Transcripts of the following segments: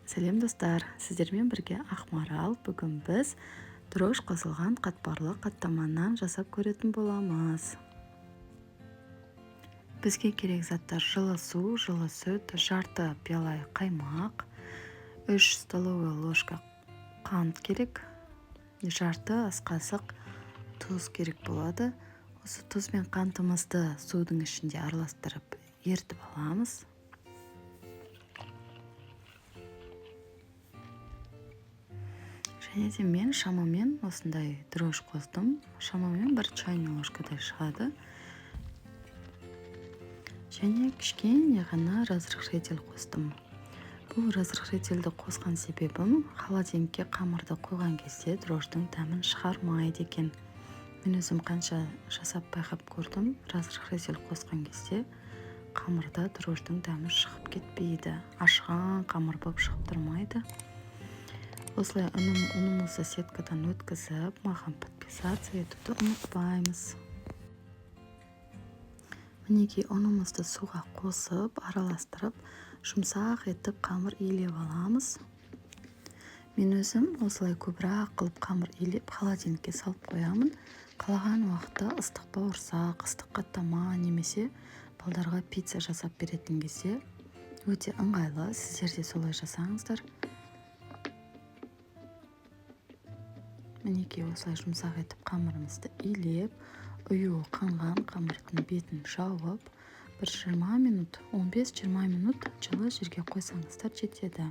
Сәлем, достар! Сіздермен бірге Ақмарал. Бүгін біз дрожж қосылған қатпарлы қаттама нан жасап көретін боламыз. Бізге керек заттар: жылы су, жылы сүт, жарты пиала қаймақ, 3 столовая ложка қант керек, жарты ас қасық тұз керек болады. Осы тұз бен қантымызды судың ішінде араластырып, ерітіп аламыз. Және де мен шамамен осындай дрожж қостым, шамамен бір чайный ложкадай шығады. Және кішкене ғана разрыхлитель қостым. Бұл разрыхлительді қосқан себебім, холодильникке қамырды қойған кезде дрожждың дәмін шығармайды екен. Мен өзім қанша жасап байқап көрдім, разрыхлитель қосқан кезде қамырда дрожждың дәмі шығып кетпейді, ашыған қамыр болып шығып тұрмайды. Осылай ұнымызды сеткадан өткізіп, маған подписаться етуді ұмытпаймыз. Мінекей, ұнымызды суға қосып, араластырып, жұмсақ етіп қамыр илеп аламыз. Мен өзім осылай көбірек қылып қамыр илеп, холодильникке салып қоямын. Қалаған уақытта ыстық бауырсақ, ыстық қаттама немесе балдарға пицца жасап беретін кезде өте ыңғайлы. Сіздер де солай жасаңыздар. Мінекей, осылай жұмсақ етіп қамырымызды илеп, ұюы қанған қамырдың бетін жауып, бір 20 минут, 15-20 минут жылы жерге қойсаңыздар, жетеді.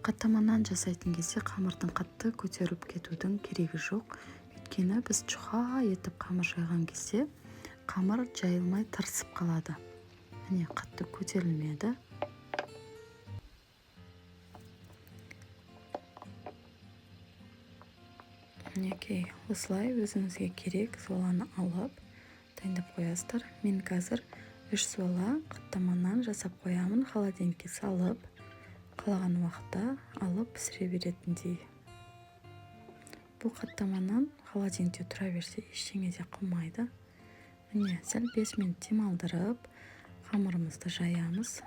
Қаттама нан жасайтын кезде қамырдың қатты көтеріліп кетудің керегі жоқ, өйткені біз жұқа етіп қамыр жайған кезде қамыр жайылмай, тырысып қалады. Міне, қатты көтерілмеді. Мінекей, осылай өзіңізге керек золаны алып, дайындап қоясыздар. Мен қазір үш зола қаттама нан жасап қоямын, холодильникке салып, қалаған уақытта алып пісіре беретіндей. Бұл қаттама нан холодильникте тұра берсе, ештеңе де қылмайды. Міне, сәл 5 минут демалдырып, қамырымызды жаямыз.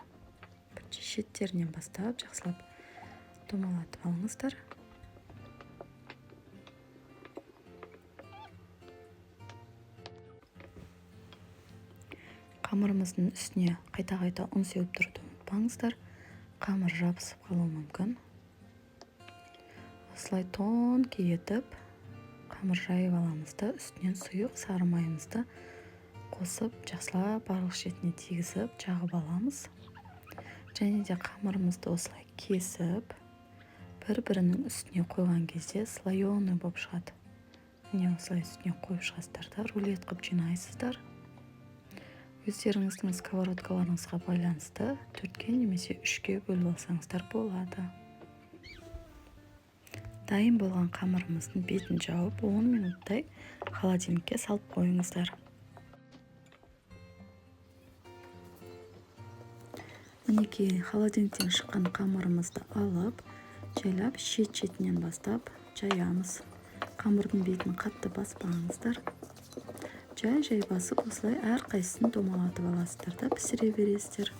Бірінші шеттерінен бастап жақсылап домалатып алыңыздар. Қамырымыздың үстіне қайта-қайта ұн сеуіп тұруды ұмытпаңыздар, қамыр жабысып қалуы мүмкін. Осылай тонкий етіп қамыр жайып аламыз да, үстінен сұйық сары майымызды қосып, жақсылап барлық шетіне тигізіп, жағып аламыз. Және де қамырымызды осылай кесіп, бір бірінің үстіне қойған кезде слоеный болып шығады. Міне, осылай үстіне қойып шығасыздар да, рулет қылып жинайсыздар. Өздеріңіздің сковородкаларыңызға байланысты төртке немесе үшке бөліп алсаңыздар болады. Дайын болған қамырымыздың бетін жауып, 10 минуттай холодильникке салып қойыңыздар. Мінекей, холодильниктен шыққан қамырымызды алып, жайлап шет шетінен бастап жаямыз. Қамырдың бетін қатты баспаңыздар, жай жай басып, осылай әрқайсысын домалатып аласыздар да, пісіре бересіздер.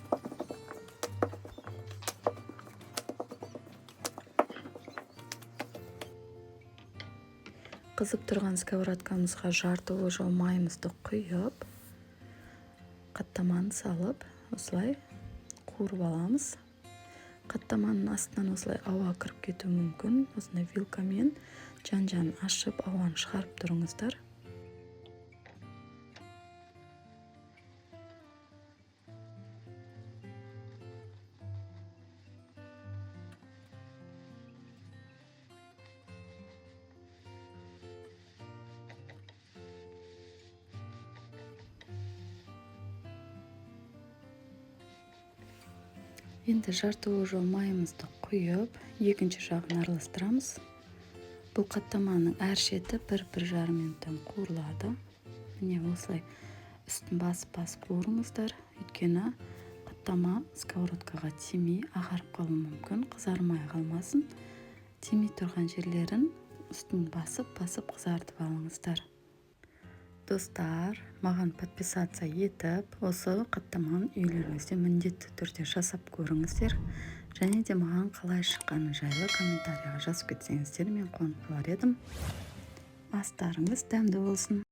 Қызып тұрған сковородкамызға жарты ложка майымызды құйып, қаттаманы салып, осылай қуырып аламыз. Қаттаманың астынан осылай ауа кіріп кетуі мүмкін. Осындай вилкамен жан жағын ашып, ауаны шығарып тұрыңыздар. Енді жарты ложка майымызды құйып, екінші жағын араластырамыз. Бұл қаттаманың әр шеті 1-1,5 минуттан қуырылады. Міне, осылай үстін басып басып қуырыңыздар, өйткені қаттама сковородкаға тимей, ағарып қалуы мүмкін, қызармай қалмасын. Тимей тұрған жерлерін үстін басып басып қызартып алыңыздар. Достар, маған подписаться етіп, осы қаттаманы үйлеріңізде міндетті түрде жасап көріңіздер. Және де маған қалай шыққаны жайлы комментарийға жазып кетсеңіздер, мен қуанып қалар едім. Астарыңыз дәмді болсын!